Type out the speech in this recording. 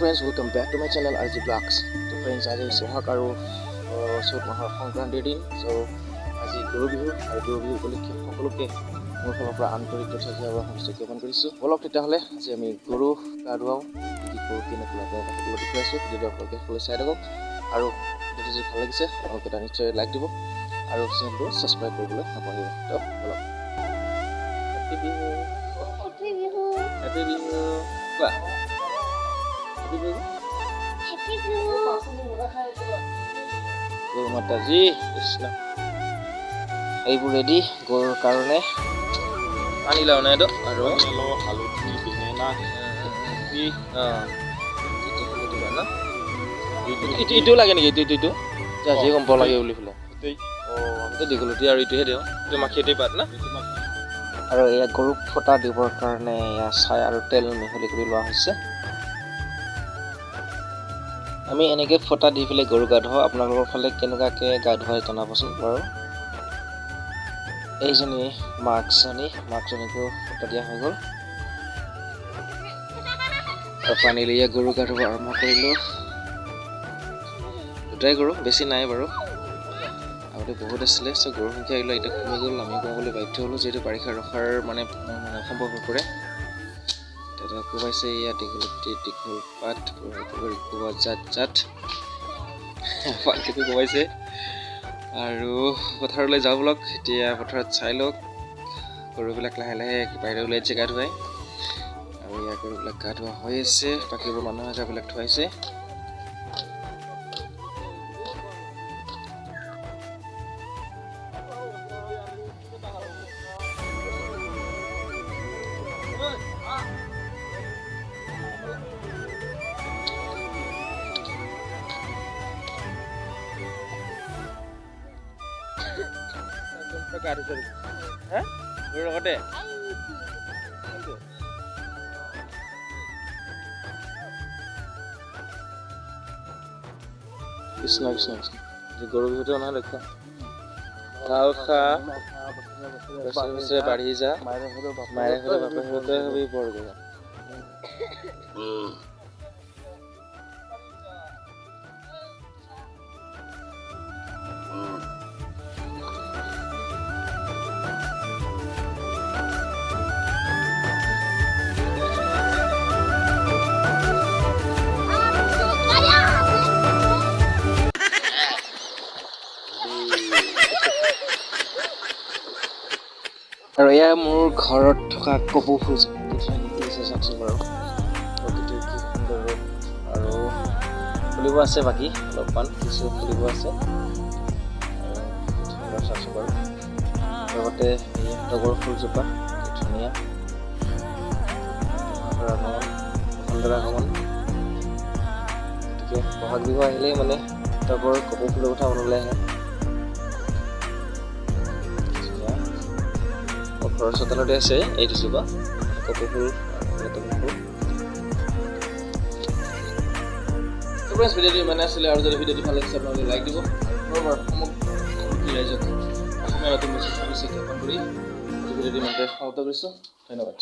Friends, welcome back to my channel RG Vlogs. তো friends, আজি হৈছে বহাগ আৰু চ'ত মাহৰ সংক্ৰান্তিৰ দিন। চ' আজি গৰু বিহু আৰু গৰু বিহু উপলক্ষে সকলোকে মোৰ ফালৰ পৰা আন্তৰিক তথা সেৱা শুভেচ্ছা জ্ঞাপন কৰিছোঁ। ব'লক তেতিয়াহ'লে, আজি আমি গৰু গা ধুৱাওঁ, কি কি কৰোঁ, কেনেকুৱা আপোনালোকক সকলো দেখুৱাইছোঁ। ভিডিঅ'টো আপোনালোকে সকলোৱে চাই থাকক আৰু ভিডিঅ'টো যদি ভাল লাগিছে, আপোনালোকে এটা নিশ্চয় লাইক দিব আৰু চেনেলটো ছাবস্ক্ৰাইব কৰিবলৈ নাপাহৰিব। তো ব'লক। Happy Bihu! Happy Bihu! Happy Bihu কোৱা, হেপী বিহু! হেপী বিহু! গৰু মাতাজী, কৃষ্ণ! এইবোৰ ৰেডি গৰুৰ কাৰণে। পানী লাও নাই এইটো আৰু হালধি, বেঙেনা। অঁ, দিবা ন? ইটো ইটোও লাগে নেকি? ইটো ইটো ইটো আজি গম পাব লাগে বুলি পেলাই। অঁ, আমিতো দীঘলতি আৰু ইটোহে দিওঁ। এইটো মাখিয়তী পাত না? আৰু এয়া গৰুক ফটা দিবৰ কাৰণে এয়া ছাই আৰু তেল মিহলি কৰি লোৱা হৈছে। আমি এনেকৈ ফটা দি পেলাই গৰু গা ধুৱাওঁ। আপোনালোকৰ ফালে কেনেকুৱাকৈ গা ধুৱাই জনাবচোন বাৰু। এইজনী মাকজনী, মাকজনীকো ফটা দিয়া হৈ গ'ল আৰু ফাইনেলি এয়া গৰু গা ধুব আৰম্ভ কৰিলোঁ। দুটাই গৰু, বেছি নাই বাৰু। আগতে বহুত আছিলে। চ' গৰুৰ সংখ্যা এইবিলাক এতিয়া কমি গ'ল। আমি কমাবলৈ বাধ্য হ'লোঁ, যিহেতু বাৰিষা ৰখাৰ মানে মানে অসম্ভৱ হৈ পৰে। দাদা কোবাইছে। এয়া দীঘলতি দীঘল পাত কোবা জাত জাত পাতটো কোবাইছে আৰু পথাৰলৈ যাওঁ ব'লক। এতিয়া পথাৰত চাই লওক, গৰুবিলাক লাহে লাহে বাহিৰলৈ ওলাইছে গা ধুৱাই আৰু ইয়াৰ গৰুবিলাক গা ধোৱা হৈ আছে। বাকীবোৰ মানুহে গাবিলাক ধুৱাইছে। গা ধুইছে হা গৰুৰ লগতে। কোনটো? কৃষ্ণ কৃষ্ণ কৃষ্ণ! আজি গৰু বিহুটো নহয় লক্ষ্য। লাও খা, বছৰে বছৰে বাঢ়ি যা, মায়েৰে সৰু বাপেৰে সৰু, তই হবি বৰ গৰু। আৰু এয়া মোৰ ঘৰত থকা কপৌ ফুল, কি ধুনীয়া ফুলিছে চাওকচোন বাৰু। প্ৰকৃতিৰ কি সুন্দৰ ৰূপ! আৰু ফুলিব আছে বাকী অলপমান, কিছু ফুলিব আছে। আৰু কি সুন্দৰ চাওকচোন বাৰু। লগতে এই তগৰ ফুলজোপা কি ধুনীয়া! আগমন, বসন্তৰ আগমন। গতিকে বহাগ বিহু আহিলেই মানে তগৰ, কপৌ ফুলৰ কথা মনলৈ আহে। ধুনীয়া! মোৰ ঘৰৰ চোতালতে আছে এই দুজোপা কপৌ ফুল আৰু তগৰ ফুল। তো ফ্ৰেণ্ডছ, ভিডিঅ'টো ইমানে আছিলে আৰু যদি ভিডিঅ'টো ভাল লাগিছে, আপোনালোকে লাইক দিব আৰু পুনৰবাৰ সমগ্ৰ ৰাইজক অসমীয়া নতুন বছৰ শুভেচ্ছা জ্ঞাপন কৰি আজি ভিডিঅ'টো ইমানতে সমাপ্ত কৰিছোঁ। ধন্যবাদ।